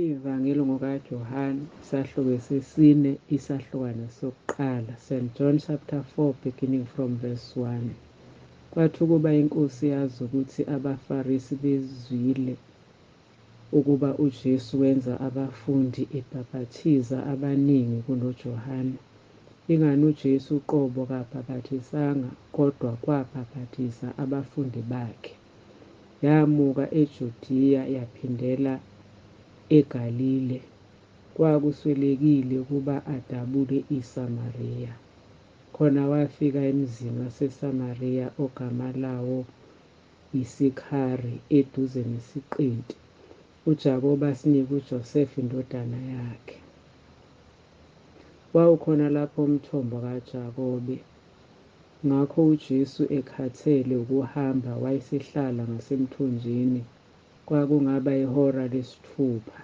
Ivangeli ngokaJohane, isahluko sesine, isahlukwana sokuqala. St. John chapter 4 beginning from verse 1. Kwathi ukuba inkosi yazi ukuthi abaFarisi bezwile ukuba uJesu wenza abafundi ebhapathiza abaningi kunoJohane, ingani uJesu uqobo kabhapathisanga kodwa kwabhapathiza abafundi bakhe. Yamuka eJudiya yaphindela eGalile. Kwakuswelekile ukuba adabule iSamariya. Khona wafika emzini waseSamariya ogama lawo iSikhari, eduze nesiqinti uJakobe asinika uJosefa indodana yakhe. Wawukhona lapho umthombo kaJakobe. Ngakho uJesu ekhathele ukuhamba wayesehlala ngasemthonjeni. Kwakungaba ihora lesithupha.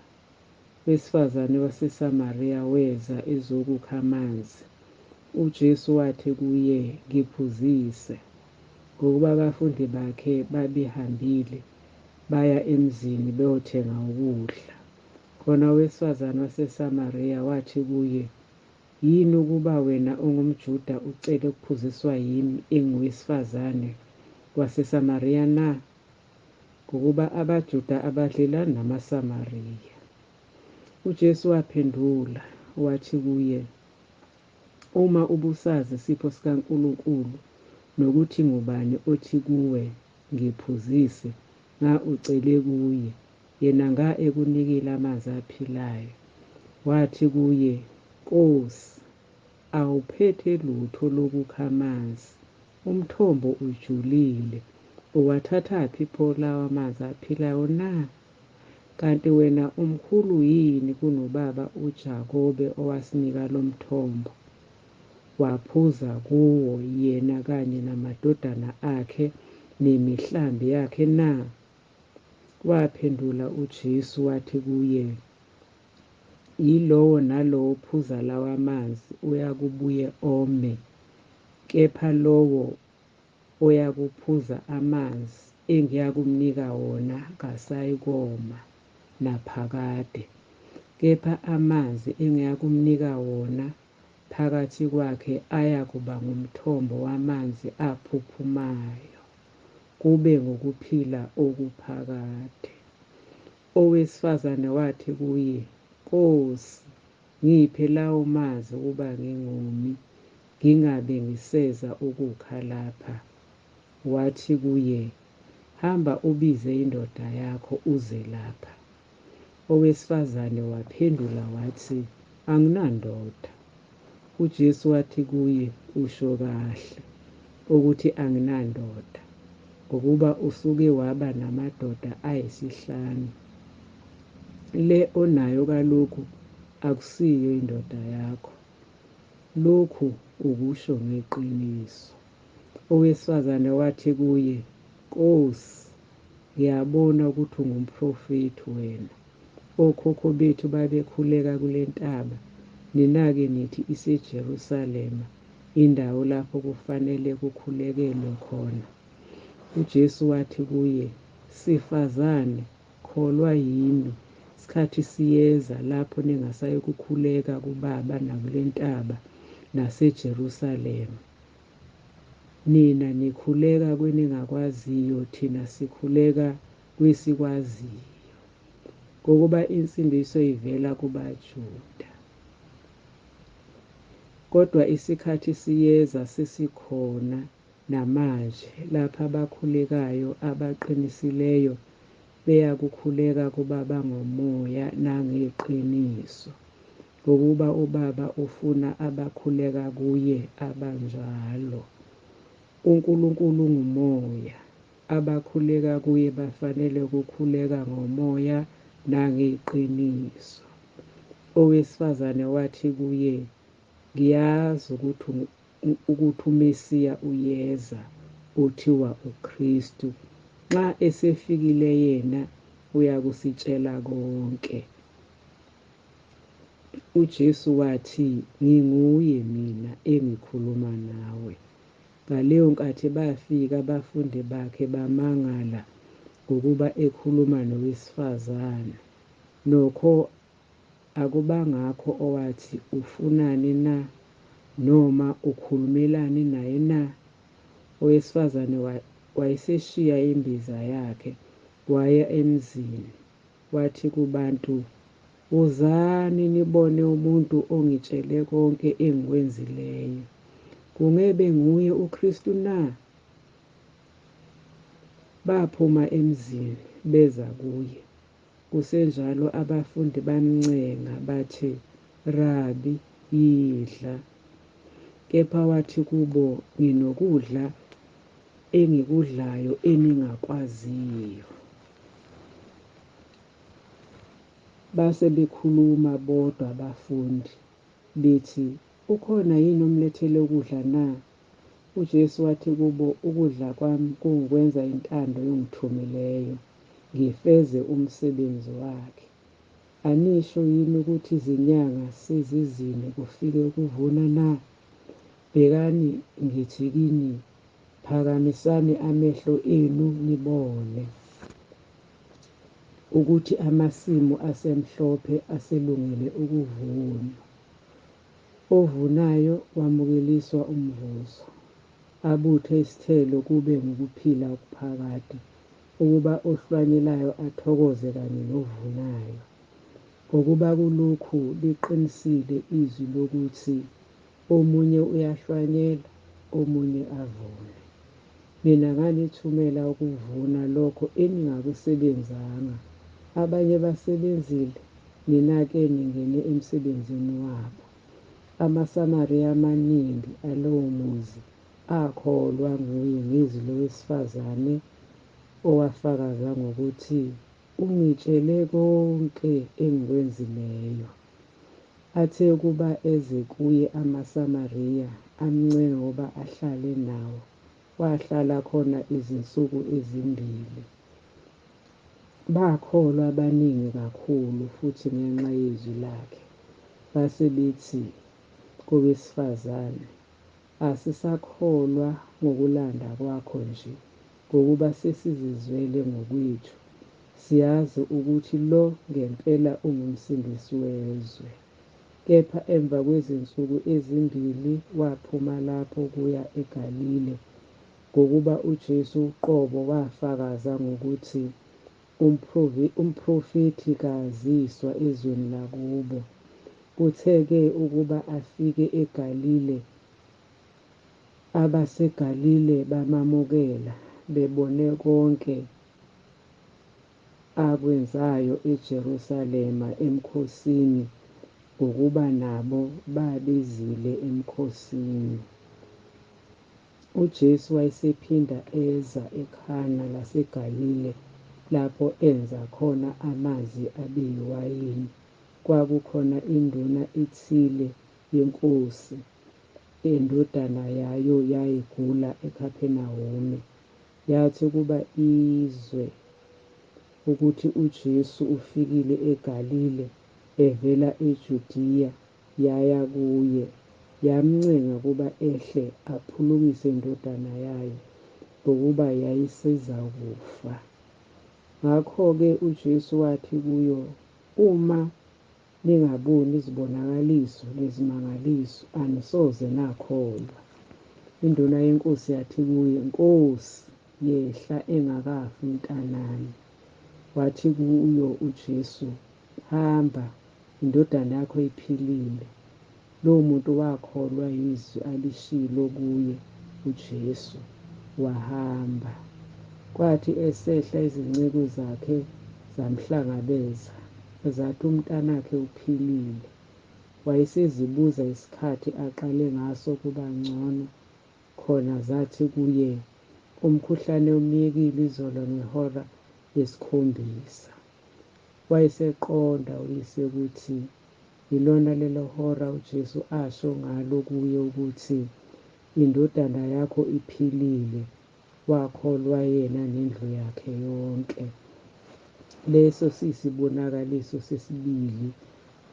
Owesifazane waseSamariya weza ezokukha amanzi. UJesu wathi kuye, "Ngiphuzise," ngokuba abafundi bakhe babehambile baya emzini beyothenga ukudla. Khona owesifazane waseSamariya wathi kuye, "Yini ukuba wena ongumJuda ucele ukuphuziswa yimi engowesifazane waseSamariya na?" Ngokuba abaJuda abadlelani namaSamariya. UJesu waphendula wathi kuye, "Uma ubusazi isipho sikaNkulunkulu nokuthi ngubani othi kuwe, 'Ngiphuzise,' nga ucele kuye, yena nga ekunikile amanzi aphilayo." Wathi kuye, "Nkosi, awuphethe lutho lokukha amanzi, umthombo ujulile, uwathathaphi pho lawa manzi aphilayo na? Kanti wena umkhulu yini kunobaba uJakobe owasinika lo mthombo? Waphuza kuwo yena kanye namadodana akhe nemihlambi yakhe na?" Waphendula uJesu wathi kuye, "Yilowo nalowo ophuza lawa manzi uyakubuye ome, kepha lowo oyakuphuza amanzi engiyakumnika wona kasayikoma naphakade. Kepha amanzi engiyakumnika wona phakathi kwakhe ayakuba ngumthombo wamanzi aphuphumayo, kube ngukuphila okuphakade." Owesifazane wathi kuye, "Nkosi, ngiphe lawo manzi ukuba ngingomi, ngingabe ngiseza ukukha lapha." Wathi kuye, "Hamba ubize indoda yakho uze lapha." Owesifazane waphendula wathi, "Anginandoda." UJesu wathi kuye, "Usho kahle ukuthi anginandoda, ngokuba usuke waba namadoda ayisihlanu. Le onayo kalokhu akusiyo indoda yakho. Lokhu ukusho ngeqiniso." Owesifazane wathi kuye, "Nkosi, ngiyabona ukuthi ungumprofethi wena. Okhokho bethu babekhuleka kule ntaba, nina-ke nithi iseJerusalema, indawo lapho kufanele kukhulekelwe khona." UJesu wathi kuye, "Sifazane, kholwa yimi, isikhathi siyeza lapho ningasayikukhuleka kuBaba nakule ntaba naseJerusalema. Nina nikhuleka kweningakwaziyo, thina sikhuleka kwesikwaziyo, ngokuba insindiso ivela kubaJuda. Kodwa isikhathi siyeza, sesikhona namanje, lapho abakhulekayo abaqinisileyo beyakukhuleka kuBaba ngomoya nangeqiniso, ngokuba uBaba ufuna abakhuleka kuye abanjalo. UNkulunkulu ungumoya, abakhuleka kuye bafanele ukukhuleka ngomoya nangeqiniso." Owesifazane wathi kuye, "Ngiyazi ukuthi uMesiya uyeza, othiwa uKristu. Nxa esefikile yena uyakusitshela konke." UJesu wathi, "Nginguye mina engikhuluma nawe." Ngaleyo nkathi bafika abafundi bakhe bamangala ngokuba ekhuluma nowesifazane. Nokho akubangakho owathi, Ufunani na? Noma ukhulumelani naye na? Owesifazane wayeseshiya imbiza yakhe, waya emzini, wathi kubantu, Wozani nibone umuntu ongitshele konke engikwenzileyo. Kungebe nguye uKristu na? Baphuma emzini, beza kuye. Kusenjalo abafundi bamncenga bathi, Rabi, yidla. Kepha wathi kubo, Nginokudla engikudlayo eningakwaziyo. Base bekhuluma bodwa abafundi, bethi, Ukhona yini omlethele ukudla na? UJesu wathi kubo, Ukudla kwami kuwukwenza intando yongithumileyo, ngifeze umsebenzi wakhe. Anisho yini ukuthi izinyanga sezizine kufike ukuvuna na? Bhekani, ngithi kini, phakamisani amehlo enu nibone ukuthi amasimu asemhlophe aselungele ukuvunwa. Ovunayo wamukeliswa umvuzo, abuthe isithelo kube ngukuphila okuphakade, ukuba ohlwanyelayo athokoze kanye novunayo. Ngokuba kulokhu liqinisile izwi lokuthi, Omunye uyahlwanyela, omunye avune. Mina nganithumela ukuvuna lokho eningakusebenzanga, abanye basebenzile, nina-ke ningene emsebenzini wabo. AmaSamariya amaningi alowo muzi akholwa nguye ngezwi lowesifazane owafakaza ngokuthi, Ungitshele konke engikwenzileyo. Athe ukuba eze kuye amaSamariya, amncenga ukuba ahlale nawo, wahlala khona izinsuku ezimbili. Bakholwa abaningi kakhulu futhi ngenxa yezwi lakhe. Base bethi kowesifazane, Asisakholwa ngokulanda kwakho nje, ngokuba sesizizwele ngokwethu, siyazi ukuthi lo ngempela unguMsindisi wezwe. Kepha emva kwezinsuku ezimbili waphuma lapho kuya eGalile, ngokuba uJesu uqobo wafakaza ngokuthi, Umprofethi kaziswa ezweni lakubo. Kuthe-ke ukuba afike eGalile, abaseGalile bamamukela, bebone konke akwenzayo eJerusalema emkhosini, ngokuba nabo babezile emkhosini. UJesu wayesephinda eza eKhana laseGalile, lapho enza khona amanzi abe yiwayini. Kwakukhona induna ethile yenkosi, endodana yayo yayigula eKhaphenawume. Yathi ukuba izwe ukuthi uJesu ufikile eGalile evela eJudiya, yaya kuye, yamncenga ukuba ehle aphulukise indodana yayo, ngokuba yayisizakufa. Ngakho-ke uJesu wathi kuyo, Uma ningaboni izibonakaliso nezimangaliso, anisoze nakholwa. Induna yenkosi yathi kuye, Nkosi, yehla engakafi umntanami. Wathi kuyo uJesu, Hamba, indodana yakho iphilile. Lowo muntu wakholwa yizwi alishilo kuye uJesu, wahamba. Kwathi esehla izinceku zakhe zamhlangabeza, zathi umntanakhe uphilile. Wayesezibuza isikhathi aqale ngaso ukuba ngcono khona, zathi kuye, Umkhuhlane umyekile izolo ngehora lesikhombisa. Wayeseqonda uyise ukuthi yilona lelo hora uJesu asho ngalo kuye ukuthi, Indodana yakho iphilile. Wakholwa yena nendlu yakhe yonke. Leso siyisibonakaliso sesibili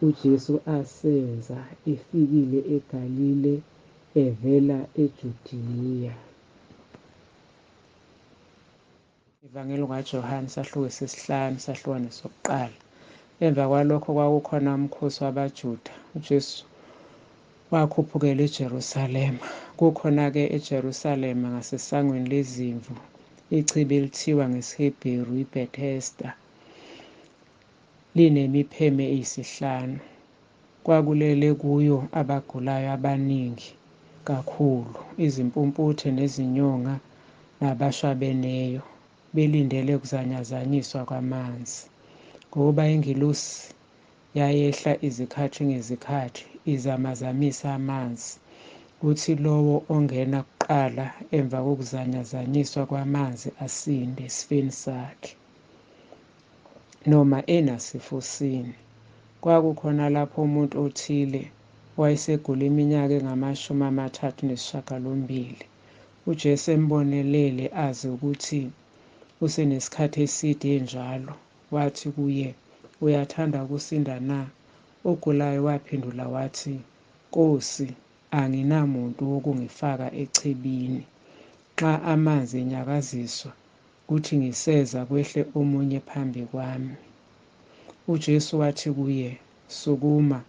uJesu asenza efikile eGalile evela eJudiya. Ivangeli kaJohane, isahluko sesihlanu, isahlukwane sokuqala. Emva kwalokho kwakukhona umkhosi wabaJuda. UJesu wakhuphukela eJerusalema. Kukhona-ke eJerusalema ngasesangweni lezimvu ichibi elithiwa ngesiHebheru iBethesda, linemipheme eyisihlanu. Kwakulele kuyo abagulayo abaningi kakhulu, izimpumputhe nezinyonga nabashwabeneyo, belindele ukuzanyazanyiswa kwamanzi. Ngokuba ingelosi yayehla izikhathi ngezikhathi izamazamisa amanzi, kuthi lowo ongena kuqala emva kokuzanyazanyiswa kwamanzi asinde esifeni sakhe, noma enasifo sini. Kwakukhona lapho umuntu othile owayesegula iminyaka engama-38. UJesu embonelele azi ukuthi usenesikhathi eside enjalo, wathi kuye, "Uyathanda ukusinda na?" Ogulayo waphendula wathi, "Nkosi, anginamuntu wokungifaka echibini nxa amanzi enyakaziswa, kuthi ngiseza kwehle omunye phambi kwami." UJesu wathi kuye, "Sukuma,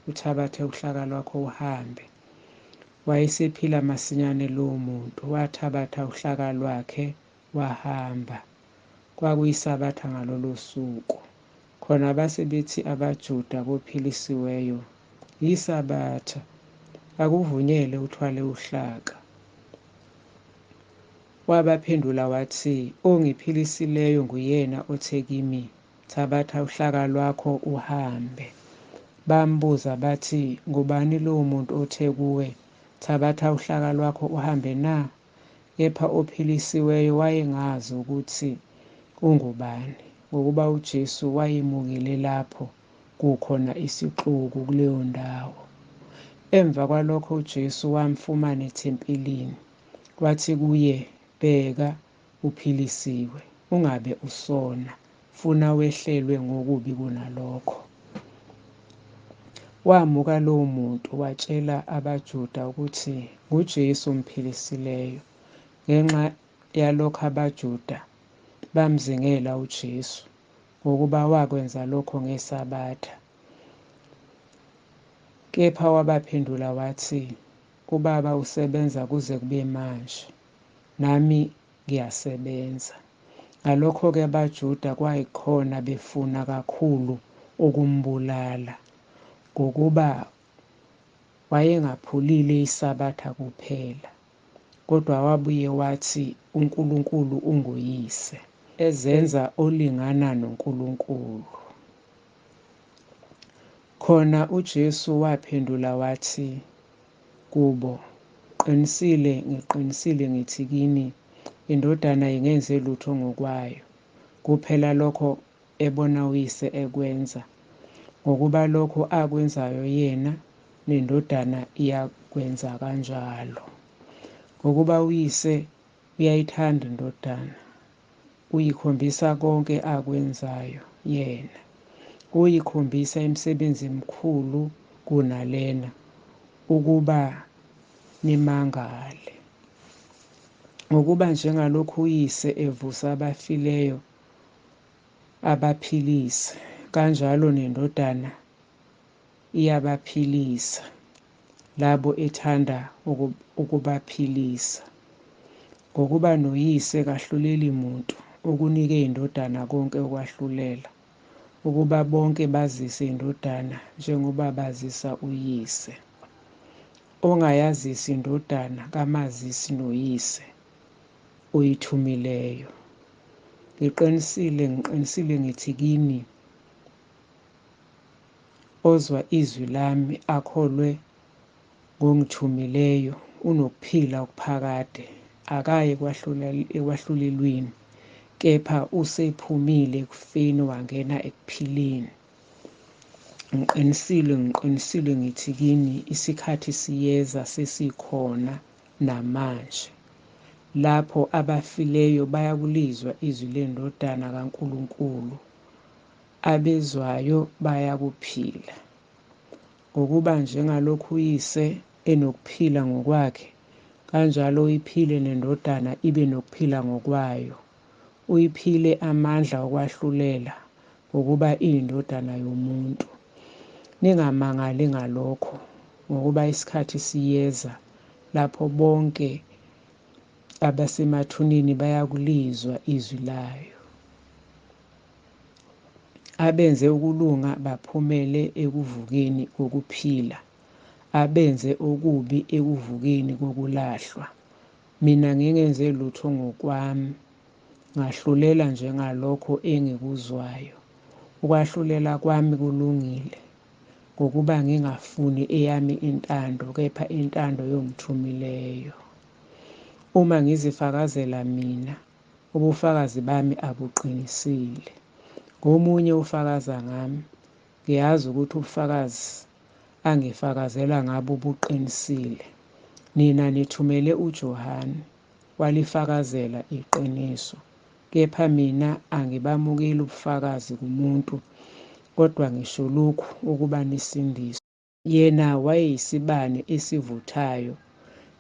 uthabathe uhlaka lwakho uhambe." Wayesephila masinyane lowo muntu, wathabatha uhlaka lwakhe wahamba. Kwakuyisabatha ngalolo suku. Khona base bethi abaJuda kophilisiweyo, "Yisabatha, akuvunyelwe uthwale uhlaka." Wabaphendula wathi, "Ongiphilisileyo nguyena othe kimi, Thabatha uhlaka lwakho uhambe." Bambuza bathi, "Ngubani lowo muntu othe kuwe, Thabatha uhlaka lwakho uhambe na?" Kepha ophilisiweyo wayengazi ukuthi ungubani, ngokuba uJesu wayemukile lapho kukhona isixuku kuleyo ndawo. Emva kwalokho uJesu wamfumana ethempelini, wathi kuye, "Bheka, uphilisiwe, ungabe usona, funa wehlelwe ngokubi kunalokho." Wamuka lowo muntu watshela abaJuda ukuthi nguJesu omphilisileyo. Ngenxa yalokho abaJuda bamzingela uJesu, ngokuba wakwenza lokho ngeSabatha. Kepha wabaphendula wathi, "UBaba usebenza kuze kube manje, nami ngiyasebenza." Ngalokho-ke abaJuda kwayikhona befuna kakhulu ukumbulala, ngokuba wayengaphulile iSabatha kuphela, kodwa wabuye wathi uNkulunkulu unguYise, ezenza olingana noNkulunkulu. Khona uJesu waphendula wathi kubo, "Qinisile, ngiqinisile ngithi kini, iNdodana ingenze lutho ngokwayo, kuphela lokho ebona uYise ekwenza, ngokuba lokho akwenzayo yena, neNdodana iyakwenza kanjalo. Ngokuba uYise uyayithanda iNdodana, uyikhombisa konke akwenzayo yena. Uyikhombisa imisebenzi emikhulu kunalena, ukuba nimangale. Ngokuba njengalokhu uYise evusa abafileyo abaphilise, kanjalo neNdodana iyabaphilisa labo ethanda ukubaphilisa. Ngokuba noYise kahluleli muntu, ukunike iNdodana konke ukwahlulela, ukuba bonke bazise iNdodana njengoba bazisa uYise. Ongayazisi iNdodana kamazisi noYise oyithumileyo. Ngiqinisile, ngiqinisile ngithi kini, ozwa izwi lami akholwe ngongithumileyo unokuphila okuphakade, akayi ekwahlulelweni, kepha usephumile ekufeni wangena ekuphileni. Ngiqinisile, ngiqinisile ngithi kini, isikhathi siyeza, sesikhona namanje, lapho abafileyo bayakulizwa izwi leNdodana kaNkulunkulu, abezwayo bayakuphila. Ngokuba njengalokhu uYise enokuphila ngokwakhe, kanjalo uyiphile neNdodana ibe nokuphila ngokwayo. Uyiphile amandla okwahlulela, Ngokuba iyiNdodana yomuntu. Ningamangali ngalokho, ngokuba isikhathi siyeza lapho bonke abasemathuneni bayakulizwa izwi layo. Abenze ukulunga baphumele ekuvukeni kokuphila, abenze okubi ekuvukeni kokulahlwa. Mina ngingenze lutho ngokwami, ngahlulela njengalokho engikuzwayo. Ukwahlulela kwami kulungile, ngokuba ngingafuni eyami intando, kepha intando yongithumileyo. Uma ngizifakazela mina, ubufakazi bami abuqinisile. Ngomunye ufakaza ngami, ngiyazi ukuthi ubufakazi angifakazela ngabo buqinisile. Nina nithumele uJohane, walifakazela iqiniso. Kepha mina angibamukeli ubufakazi kumuntu, kodwa ngisho lokhu ukuba nisindiswe. Yena wayeyisibane esivuthayo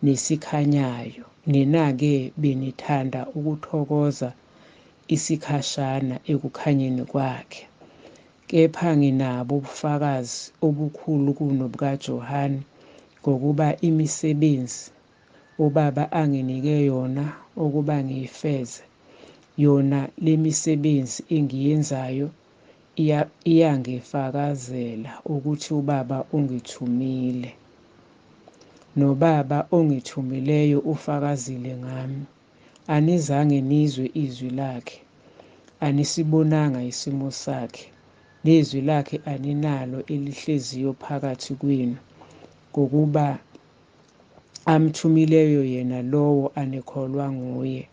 nesikhanyayo, nina-ke benithanda ukuthokoza isikhashana ekukhanyeni kwakhe. Kepha nginabo ubufakazi obukhulu kunobukaJohane, ngokuba imisebenzi uBaba anginike yona ukuba ngiyifeze, yona lemisebenzi engiyenzayo iyangifakazela ukuthi uBaba ungithumile. NoBaba ongithumileyo ufakazile ngami. Anizange nizwe izwi lakhe, anisibonanga isimo sakhe, nezwi lakhe aninalo elihleziyo phakathi kwenu, ngokuba amthumileyo yena lowo anikholwa nguye.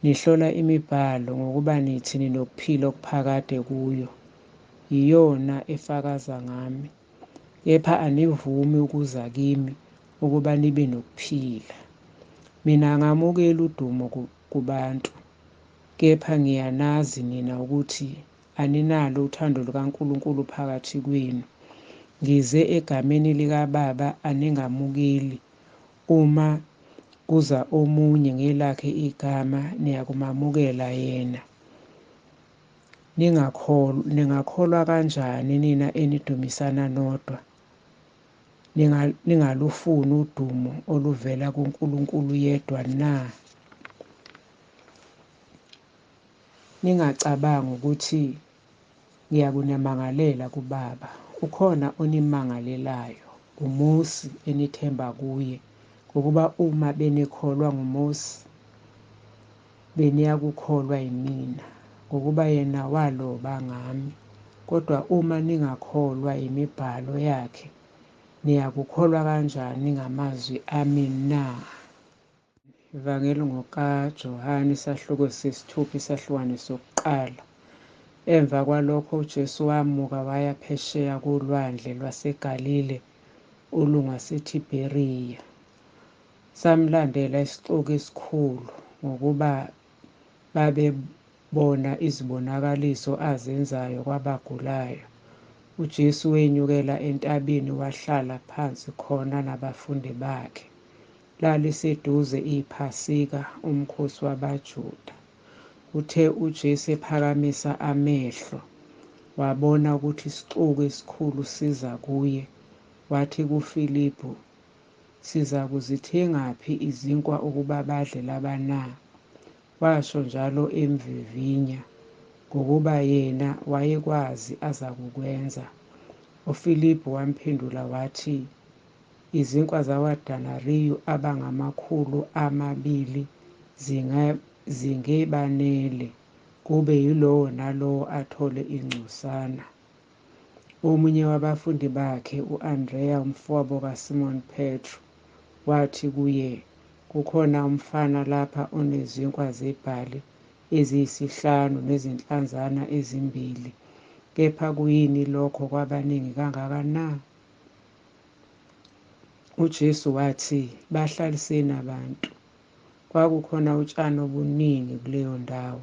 Nihlola imibhalo, ngokuba nithi ninokuphila okuphakade kuyo, yiyona efakaza ngami. Kepha anivumi ukuza kimi ukuba nibe nokuphila. Mina angamukeli udumo kubantu, kepha ngiyanazi nina ukuthi aninalo uthando lukaNkulunkulu phakathi kwenu. Ngize egameni likaBaba aningamukeli. Uma kuza omunye ngelakhe igama, niyakumamukela yena. Ningakholwa kanjani nina enidumisana nodwa, ningalufuni udumo oluvela kuNkulunkulu yedwa na? Ningacabangi ukuthi ngiyakunimangalela kuBaba. Ukhona onimangalelayo, uMosi enithemba kuye, ngokuba uma benikholwa nguMosi, beniyakukholwa yimina, ngokuba yena waloba ngami. Kodwa uma ningakholwa imibhalo yakhe, niyakukholwa kanjani ngamazwi ami na? Ivangeli ngokaJohane, isahluko sesithupha, isahlukwane sokuqala. Emva kwalokho uJesu wamuka waya phesheya kolwandle lwaseGalile olungaseThibheriya. Samlandela isixuku esikhulu, ngokuba babebona izibonakaliso azenzayo kwabagulayo. UJesu wenyukela entabeni wahlala phansi khona nabafundi bakhe. Laliseduze iPhasika, umkhosi wabaJuda. Kuthe uJesu ephakamisa amehlo, wabona ukuthi isixuku esikhulu siza kuye, wathi kuFiliphu, "Siza kuzithengaphi izinkwa ukuba badle laba na?" Washo njalo emvivinya, ngokuba yena wayekwazi azakukwenza. UFiliphu wamphendula wathi, "Izinkwa zawadenariyu abangama-200 zingebanele, kube yilowo nalowo athole ingcosana." Omunye wabafundi bakhe, u-Andreya umfowabo kaSimoni Petru, wathi kuye, "Kukhona umfana lapha onezinkwa zebhali eziyisihlanu nezinhlanzana ezimbili, kepha kuyini lokho kwabaningi kangaka na?" UJesu wathi, "Bahlaliseni abantu." Kwakukhona utshani obuningi kuleyo ndawo.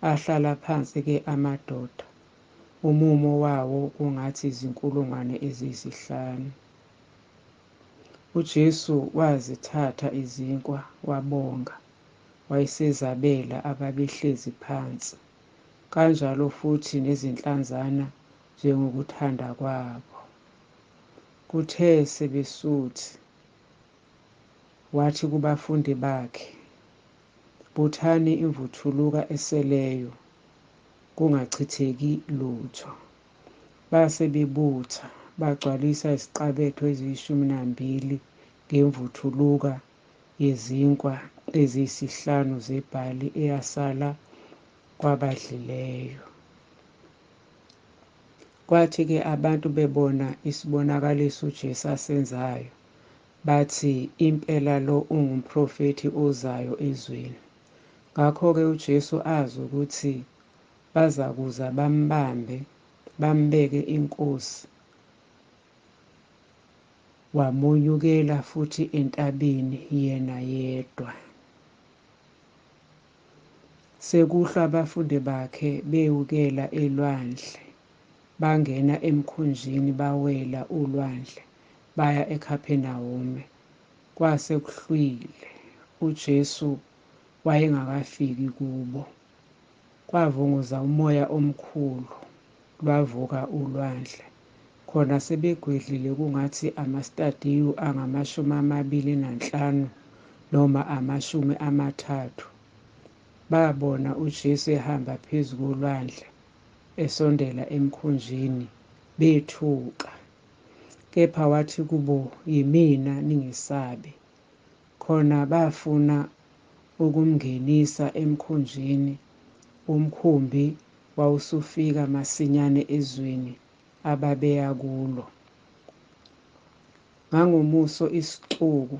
Ahlala phansi-ke amadoda, umumo wawo kungathi izinkulungwane eziyisihlanu. UJesu wazithatha izinkwa, wabonga, wayesezabela ababehlezi phansi. kanjalo futhi nezinhlanzana njengokuthanda kwabo. Kuthe sebesuthi, wathi kubafundi bakhe, Buthani imvuthuluka eseleyo, kungachitheki lutho. Base bebutha, bagcwalisa iziqabetho eziyi-12 ngemvuthuluka yezinkwa eziyisihlanu zebhali eyasala kwabadlileyo. Kwathi-ke abantu bebona isibonakaliso uJesu asenzayo, bathi, Impela lo ungumprofethi ozayo ezweni. Ngakho-ke uJesu azi ukuthi bazakuza bambambe, bambeke inkosi, wamonyukela futhi entabeni yena yedwa. Sekuhlwa abafundi bakhe bewukela elwandle, bangena emkhunjini bawela ulwandle, baya eKhaphenawume. Kwase kuhlwile, uJesu wayengakafiki kubo. Kwavunguza umoya omkhulu, lwavuka ulwandle. Khona sebegwedlile kungathi amastadiyu angama-25 noma 30. Babona uJesu ehamba phezu kolwandle, esondela emkhunjini, bethuka. Kepha wathi kubo, Yimina, ningesabi. Khona bafuna ukumngenisa emkhunjini, umkhumbi wawusufika masinyane ezweni ababeya kulo. Ngangomuso isixuku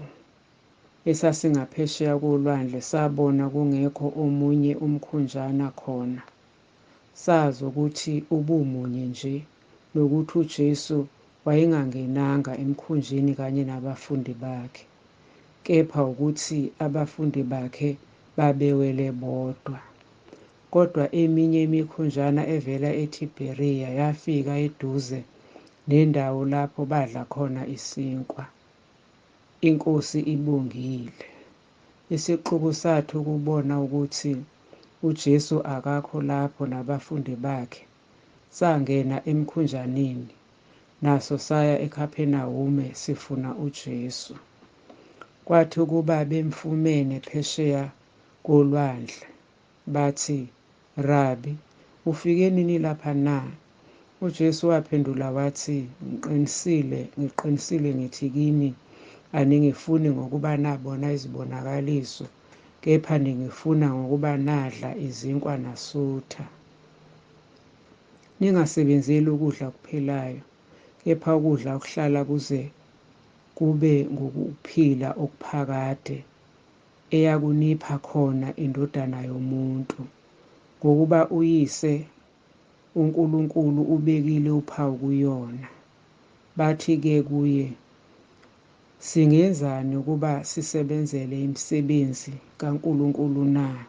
esasingaphesheya kolwandle sabona kungekho omunye umkhunjana khona, sazi ukuthi ubumunye nje, nokuthi uJesu wayengangenanga emkhunjini kanye nabafundi bakhe, kepha ukuthi abafundi bakhe babewele bodwa. Kodwa eminye imikhunjana evela eThibheriya yafika eduze nendawo lapho badla khona isinkwa, iNkosi ibongile. Isixuku sathi ukubona ukuthi uJesu akakho lapho nabafundi bakhe, sangena emkhunjaneni, naso saya eKhaphenawume sifuna uJesu. Kwathi ukuba bemfumene phesheya kolwandle, bathi, Rabi, ufike nini lapha na? UJesu waphendula wathi, Ngiqinisile, ngiqinisile ngithi kini, aningifuni ngokuba nabona izibonakaliso, kepha ningifuna ngokuba nadla izinkwa nasutha. Ningasebenzeli ukudla okuphelayo, kepha ukudla okuhlala kuze kube ngukuphila okuphakade, eyakunipha khona iNdodana yomuntu. Ngokuba uYise uNkulunkulu ubekile uphawu kuyona. Bathi-ke kuye, Singenzani ukuba sisebenzele imisebenzi kaNkulunkulu na?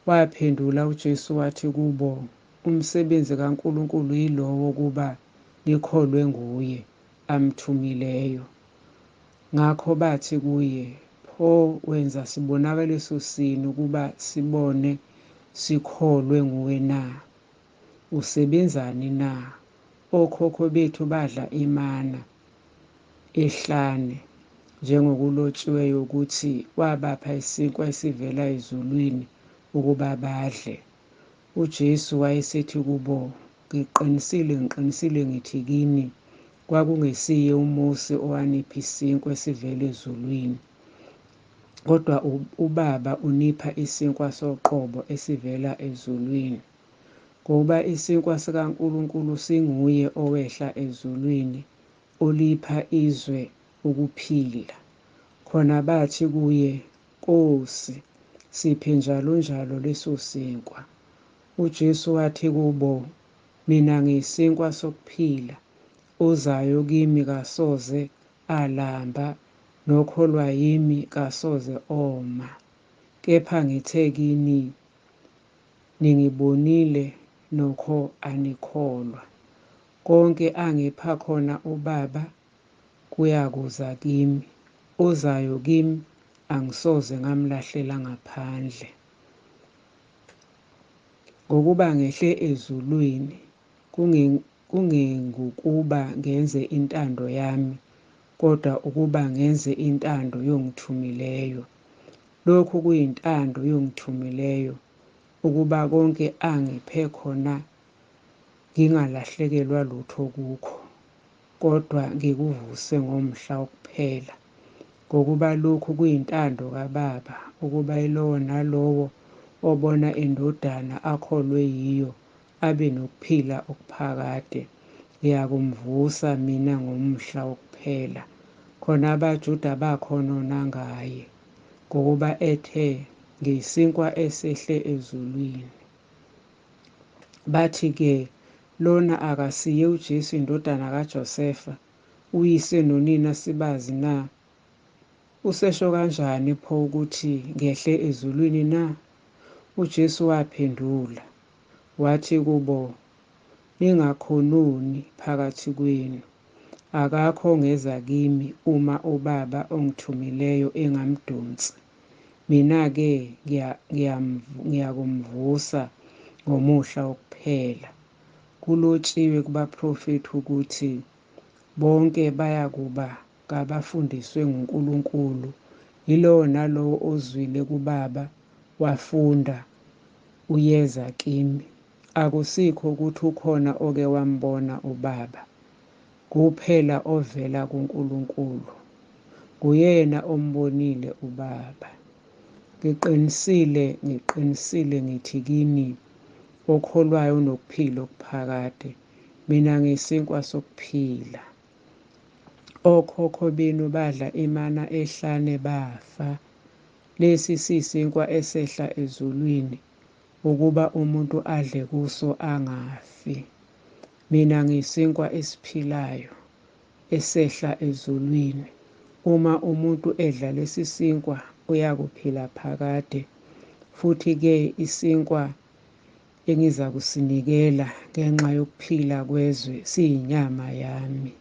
Waphendula uJesu wathi kubo, Umsebenzi kaNkulunkulu yilowo ukuba nikholwe nguye amthumileyo. Ngakho bathi kuye, Pho wenza sibonakaliso sini ukuba sibone sikholwe nguwe na? Usebenzani na? Okhokho bethu badla imana ehlane, njengokulotshiweyo ukuthi, Wabapha isinkwa esivela ezulwini ukuba badle. UJesu wayesethi kubo, Ngiqinisile, ngiqinisile ngithi kini, kwakungesiye uMose owanipha isinkwa esivela ezulwini, kodwa uBaba unipha isinkwa soqobo esivela ezulwini. Ngokuba isinkwa sikaNkulunkulu singuye owehla ezulwini, olipha izwe ukuphila. Khona bathi kuye, Nkosi, siphe njalonjalo leso sinkwa. UJesu wathi kubo, Mina ngiyisinkwa sokuphila, ozayo kimi kasoze alamba, nokholwa yimi kasoze oma. Kepha ngithe kini, Ningibonile, nokho anikholwa. Konke angipha khona uBaba kuyakuza kimi, ozayo kimi angisoze ngamlahlela ngaphandle. Ngokuba ngehle ezulwini, kungengukuba ngenze intando yami, kodwa ukuba ngenze intando yongithumileyo. Lokhu kuyintando yongithumileyo, ukuba konke angiphe khona ngingalahlekelwa lutho kukho, kodwa ngikuvuse ngomhla wokuphela. Ngokuba lokhu kuyintando kaBaba, ukuba yilowo nalowo obona iNdodana akholwe yiyo abe nokuphila okuphakade. Ngiyakumvusa mina ngomhla wokuphela. Khona abaJuda bakhonona ngaye, ngokuba ethe, Ngiyisinkwa esehle ezulwini. Bathi-ke, Lona akasiye uJesu indodana kaJosefa, uyise nonina sibazi na? Usesho kanjani pho ukuthi, Ngehle ezulwini na? UJesu waphendula, wathi kubo, Ningakhononi phakathi kwenu. Akakho ongeza kimi uma uBaba ongithumileyo engamdonsi, mina-ke ngiyakumvusa ngomuhla wokuphela. Kulotshiwe kubaprofethi ukuthi, Bonke bayakuba ngabafundiswe nguNkulunkulu. Yilowo nalowo ozwile kuBaba, wafunda, uyeza kimi. Akusikho ukuthi ukhona oke wambona uBaba, kuphela ovela kuNkulunkulu, nguyena ombonile uBaba. Ngiqinisile, ngiqinisile ngithi kini, okholwayo unokuphila okuphakade. Mina ngiyisinkwa sokuphila. Okhokho benu badla imana ehlane bafa. Lesi siyisinkwa esehla ezulwini, ukuba umuntu adle kuso angafi. Mina ngiyisinkwa esiphilayo, esehla ezulwini. Uma umuntu edla lesi sinkwa, uyakuphila phakade. Futhi-ke isinkwa engizakusinikela ngenxa yokuphila kwezwe siyinyama yami.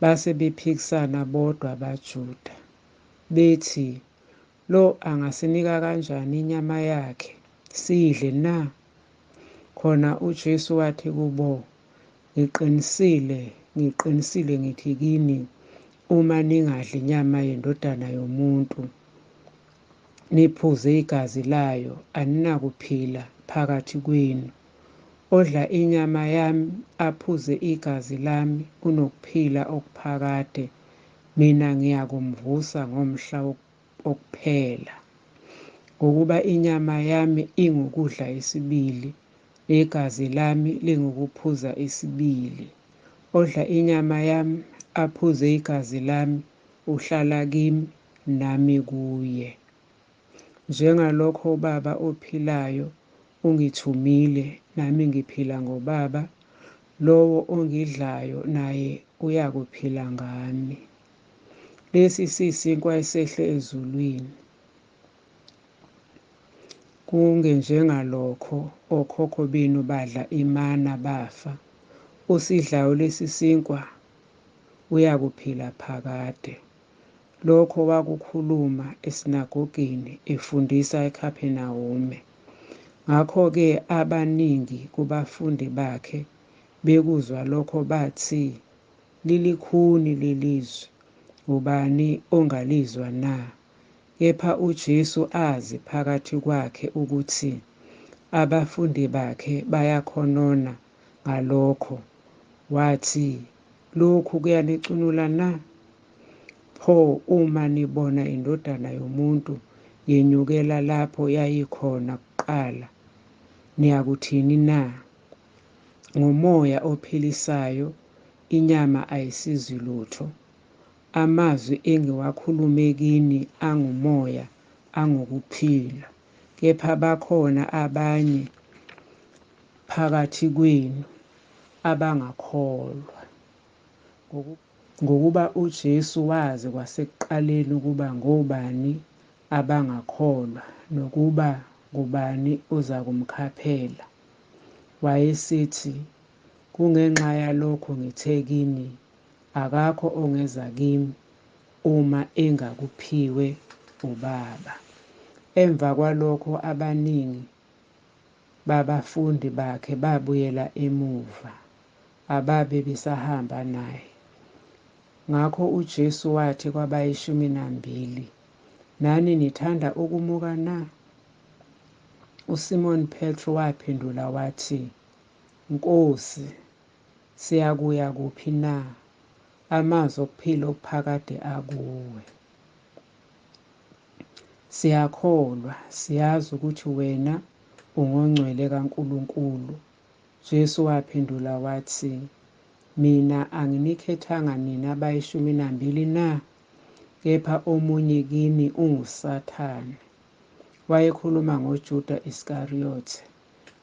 Base bephikisana bodwa abaJuda, bethi, Lo angasinika kanjani inyama yakhe, siyidle na? Khona uJesu wathi kubo, Ngiqinisile, ngiqinisile ngithi kini, uma ningadli inyama yeNdodana yomuntu, niphuze igazi layo, aninakuphila phakathi kwenu. Odla inyama yami, aphuze igazi lami, unokuphila okuphakade, mina ngiyakumvusa ngomhla wokuphela. Ngokuba inyama yami ingukudla isibili, negazi lami lingukuphuza isibili. Odla inyama yami, aphuze igazi lami, uhlala kimi, nami kuye. Njengalokho uBaba ophilayo ungithumile, nami ngiphila ngoBaba, lowo ongidlayo naye uyakuphila ngami. Lesi siyisinkwa esehle ezulwini, kungenjengalokho okhokho benu badla imana bafa. Osidlayo lesi sinkwa uyakuphila phakade. Lokho wakukhuluma esinagogeni efundisa eKhaphenawume. Ngakho-ke abaningi kubafundi bakhe bekuzwa lokho bathi, Lilikhuni lelizwi, ngubani ongalizwa na? Kepha uJesu azi phakathi kwakhe ukuthi abafundi bakhe bayakhonona ngalokho, wathi, Lokhu kuyanicunula na? Pho, uma nibona iNdodana yomuntu yenyukela lapho yayikhona kuqala, niyakuthini na? Ngumoya ophilisayo, inyama ayisizi lutho. Amazwi engiwakhulume kini angumoya, angukuphila. Kepha bakhona abanye phakathi kwenu abangakholwa. Ngokuba uJesu wazi kwasekuqaleni ukuba ngobani abangakholwa, nokuba ngubani ozakumkhaphela. Wayesithi, Kungenxa yalokho ngithe kini, Akakho ongeza kimi uma engakuphiwe uBaba. Emva kwalokho abaningi babafundi bakhe babuyela emuva, ababe besahamba naye. Ngakho uJesu wathi kwabayishumi nambili, Nani nithanda ukumuka na? USimoni Petru waphendula wathi, Nkosi, siyakuya kuphi na? Amazwi okuphila okuphakade akuwe. Siyakholwa, siyazi ukuthi wena ungoNgcwele kaNkulunkulu. Jesu waphendula wathi, Mina anginikhethanga nina abayishumi nambili na? Kepha omunye kini unguSathane. Wayekhuluma ngoJuda Iskariyothe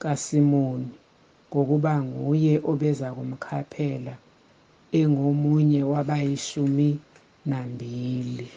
kaSimoni, ngokuba nguye obezakumkhaphela, engomunye wabayishumi nambili.